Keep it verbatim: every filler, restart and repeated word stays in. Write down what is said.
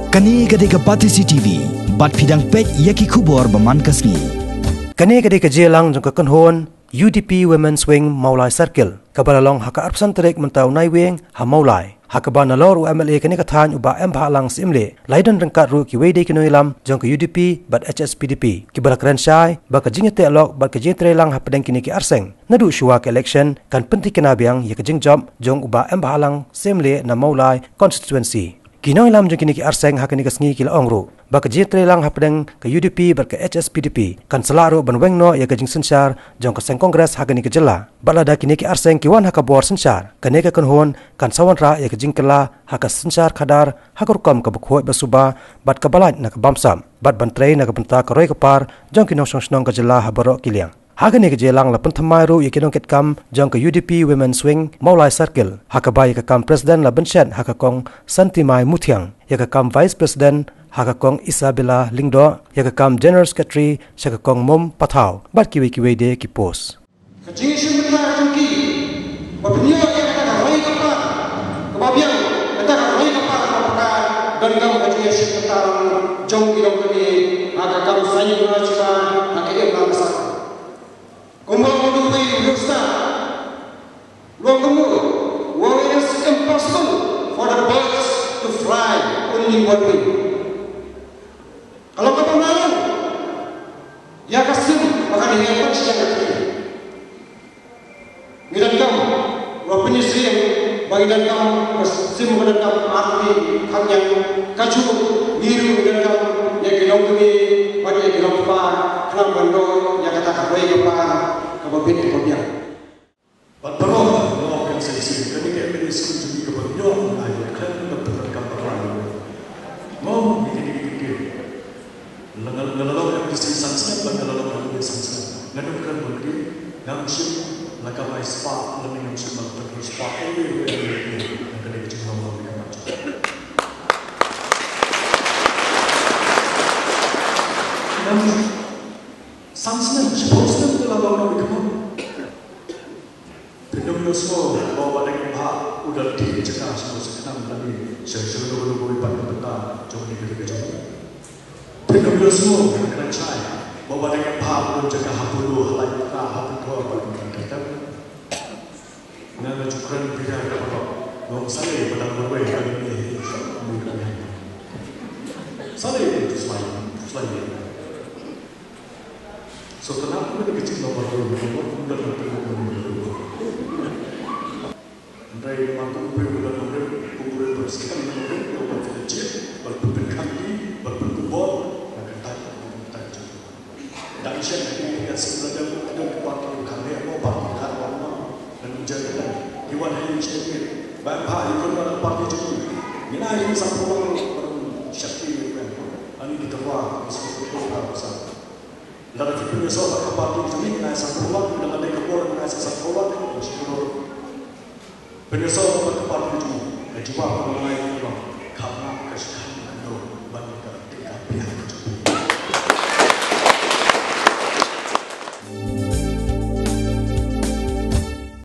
Kane ka dei ka Batesi T V, bad phi dang peit ïa ki khubor ba man ka sngi. Kane ka dei ka jingïalang jong ka kynhun U D P Women's Wing Mawlai Circle, kaba la long ha ka arphew san tarik mynta u Naiwieng ha Mawlai, ha kaba nalor u M L A kane ka thaiñ u Bah M Bhalang Syiemlieh, la ïadon ryngkat ruh kiwei de ki nongïalam jong ka U D P bad H S P D P, kiba la kren shai ba ka jingïateh lok bad ka jingïatreilang hapdeng kine ki arseng naduh shuwa ka election kan pyntikna biang ïa ka jingjop jong u Bah M Bhalang Syiemlieh na Mawlai constituency. Ki nongïalam jong kine ki arseng ha kane ka sngi ki la ong ruh ba ka jingïatreilang hapdeng ka U D P bad ka H S P D P kan sa lah ruh ban weng noh ïa ka jingsynshar jong ka seng Congress ha kane ka jylla. Bad lada kine ki arseng ki wan ha ka bor synshar, kane ka kynhun kan sa wanrah ïa ka jingkylla ha ka synshar khadar ha ka rukom kaba khuid ba suba bad kaba lait na ka bamsap, bad ban trei na ka bynta ka roi ka par jong ki nongshong shnong ka jylla ha baroh ki liang. Ha kane ka jingïalang la pynthymmai ruh ïa ki nongkitkam jong ka U D P Women's Wing Mawlai Circle, ha kaba ïa ka kam president la bynshet ha ka Kong Santimai Muthiang, ïa ka kam vice president ha ka Kong Isabella Lyngdoh, ïa ka kam general secretary sha ka Kong Mum Pathaw, bad kiwei kiwei de ki post. Ka jingïashim bynta jong ki ba pynïoh ïa kata ka roi ka par kaba biang, kata ka roi ka par kaba paka, donkam ka jingïashim bynta jong ki longkmie ha ka kam saiñ bynriew, ha ka im ha ka sam. Kumba u Nongwei u ïohsngew, u ong kumno, where it is impossible for the birds to fly only one way. Ka long kaba mlien ïa ka sim ba kan ïaid ban sha ka khlieh. Ngi donkam ruh pynïasyriem ba ngi donkam ka sim ba donkam artylli ka khñiang, kajuh ngi ruh ngi donkam ïa ki longkmie bad ïa ki longkpa khnang ban ïoh ïa kata ka roi ka par kaba bit kaba biang. Bad baroh nga ong ïa ka shisien, kane ka M L A skim jong ngi kaba ngi ïoh, ngi ai ïa khlem da pyndonkam bakla. Nga ong ïa kane ka kyntien. Nga la, nga la long M D C san snem bad nga la long M L A san snem. Nga dang kren bun ki, ngam shym la kam ai spah, lane ngam shym la kam ai spah. Ong ïa ka M L A, ïa ka dei ka jinglong long ïa ka. Ngam san snem, shiphew snem nga la long nongmihkhmat. Phin ym ïohsngew ba u Bah Dang Ïa Bha u da leit jaka sha Mawshynrut lane sha sha Lubulubui pat na bynta jong kane ka ri ka jong ngi. Phin ym ïohsngew, nga kren shai, ba u Bah Dang Ïa Bha u don jaka ha Polo, ha Laitkra, ha Pynthor bad ha Kyrteng. Nga nga ju kren phi da ka baroh. Nga ong sa lei ba dang marwei ka dang ïa hi. Sa lei, just like, just like. So, kane ka dei ka jinglong ba ruh, ba ruh, ba ruh, ba ruh. Hynrei ma kum u briew u don u briew, u briew ba skem u briew, u ba pynjah, ba pynkhang ki, ba pynkhubor, na ka tai, na ka tai jong. Dang shen ki ïa sim la jong, jong ki party u kham ne, mo party u kham wan ma, ngan ym jia ka dang. Ki wan ha ïing shen ki, ba em ha ïa ki wan party jong ki. Ngin ai ïa ki sa pyrshah, ba ym shakri ïa ki. Ani ki tyrwa, ki sa pyrshah, sa. Lada phi pynïasoh bad ka party jong ngi, nai sa phew wah, lada ka dei ka por, nai sa, sa phew wah, shi klur. Pynïasoh bad ka party jong ngi, ka jubab ka ngai,